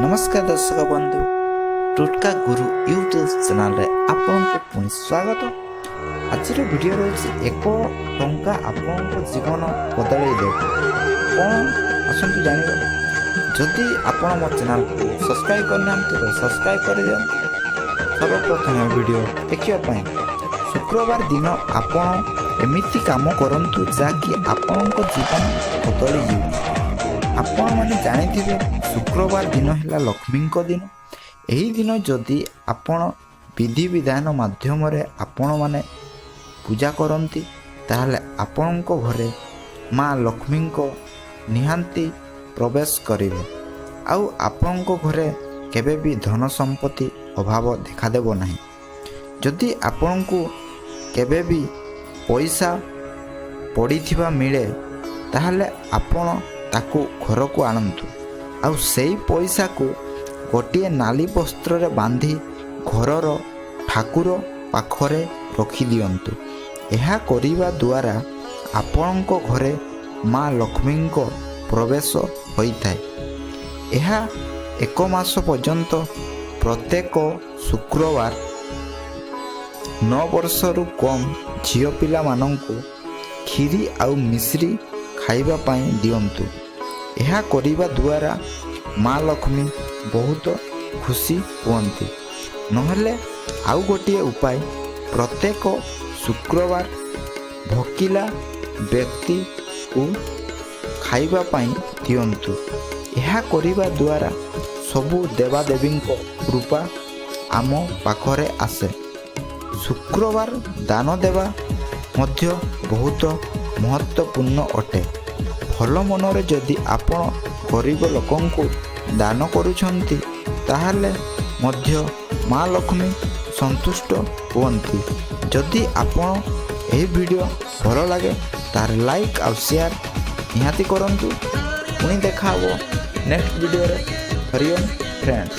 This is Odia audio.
ନମସ୍କାର ଦର୍ଶକ ବନ୍ଧୁ, ଟୁଟକା ଗୁରୁ ୟୁଟ୍ୟୁବ୍ ଚ୍ୟାନେଲରେ ଆପଣଙ୍କୁ ପୁଣି ସ୍ୱାଗତ। ଆଜିର ଭିଡ଼ିଓ ରହିଛି, 1 ଟଙ୍କା ଆପଣଙ୍କ ଜୀବନ ବଦଳାଇ ଦେବ। କ'ଣ, ଆସନ୍ତୁ ଜାଣିବା। ଯଦି ଆପଣ ମୋ ଚ୍ୟାନେଲକୁ ସବସ୍କ୍ରାଇବ୍ କରିନାହାନ୍ତି ତ ସବସ୍କ୍ରାଇବ୍ କରିଦିଅନ୍ତୁ ସର୍ବପ୍ରଥମେ ଭିଡ଼ିଓ ଦେଖିବା ପାଇଁ। ଶୁକ୍ରବାର ଦିନ ଆପଣ ଏମିତି କାମ କରନ୍ତୁ, ଯାହାକି ଆପଣଙ୍କ ଜୀବନ ବଦଳିଯିବ। ଆପଣମାନେ ଜାଣିଥିବେ, ଶୁକ୍ରବାର ଦିନ ହେଲା ଲକ୍ଷ୍ମୀଙ୍କ ଦିନ। ଏହି ଦିନ ଯଦି ଆପଣ ବିଧିବିଧାନ ମାଧ୍ୟମରେ ଆପଣମାନେ ପୂଜା କରନ୍ତି, ତାହେଲେ ଆପଣଙ୍କ ଘରେ ମା ଲକ୍ଷ୍ମୀଙ୍କ ନିହାତି ପ୍ରବେଶ କରିବେ ଆଉ ଆପଣଙ୍କ ଘରେ କେବେ ବି ଧନ ସମ୍ପତ୍ତି ଅଭାବ ଦେଖାଦେବ ନାହିଁ। ଯଦି ଆପଣଙ୍କୁ କେବେ ବି ପଇସା ପଡ଼ିଥିବା ମିଳେ, ତାହେଲେ ଆପଣ ତାକୁ ଘରକୁ ଆଣନ୍ତୁ ଆଉ ସେଇ ପଇସାକୁ ଗୋଟିଏ ନାଲି ବସ୍ତ୍ରରେ ବାନ୍ଧି ଘରର ଠାକୁର ପାଖରେ ରଖିଦିଅନ୍ତୁ। ଏହା କରିବା ଦ୍ୱାରା ଆପଣଙ୍କ ଘରେ ମା ଲକ୍ଷ୍ମୀଙ୍କ ପ୍ରବେଶ ହୋଇଥାଏ। ଏହା ଏକ ମାସ ପର୍ଯ୍ୟନ୍ତ ପ୍ରତ୍ୟେକ ଶୁକ୍ରବାର 9 ବର୍ଷରୁ କମ୍ ଝିଅ ପିଲାମାନଙ୍କୁ କ୍ଷୀରି ଆଉ ମିଶ୍ରି ଖାଇବା ପାଇଁ ଦିଅନ୍ତୁ। ଏହା କରିବା ଦ୍ୱାରା ମା ଲକ୍ଷ୍ମୀ ବହୁତ ଖୁସି ହୁଅନ୍ତି। ନହେଲେ ଆଉ ଗୋଟିଏ ଉପାୟ, ପ୍ରତ୍ୟେକ ଶୁକ୍ରବାର ଭୋକିଲା ବ୍ୟକ୍ତିକୁ ଖାଇବା ପାଇଁ ଦିଅନ୍ତୁ। ଏହା କରିବା ଦ୍ୱାରା ସବୁ ଦେବାଦେବୀଙ୍କ କୃପା ଆମ ପାଖରେ ଆସେ। ଶୁକ୍ରବାର ଦାନ ଦେବା ମଧ୍ୟ ବହୁତ ମହତ୍ତ୍ୱପୂର୍ଣ୍ଣ ଅଟେ। ଭଲ ମନରେ ଯଦି ଆପଣ ଗରିବ ଲୋକଙ୍କୁ ଦାନ କରୁଛନ୍ତି, ତାହେଲେ ମଧ୍ୟ ମା ଲକ୍ଷ୍ମୀ ସନ୍ତୁଷ୍ଟ ହୁଅନ୍ତି। ଯଦି ଆପଣ ଏହି ଭିଡ଼ିଓ ଭଲ ଲାଗେ, ତାହେଲେ ଲାଇକ୍ ଆଉ ସେୟାର ନିହାତି କରନ୍ତୁ। ପୁଣି ଦେଖା ହେବ ନେକ୍ସଟ ଭିଡ଼ିଓରେ। ହରିଓମ୍ ଫ୍ରେଣ୍ଡସ୍।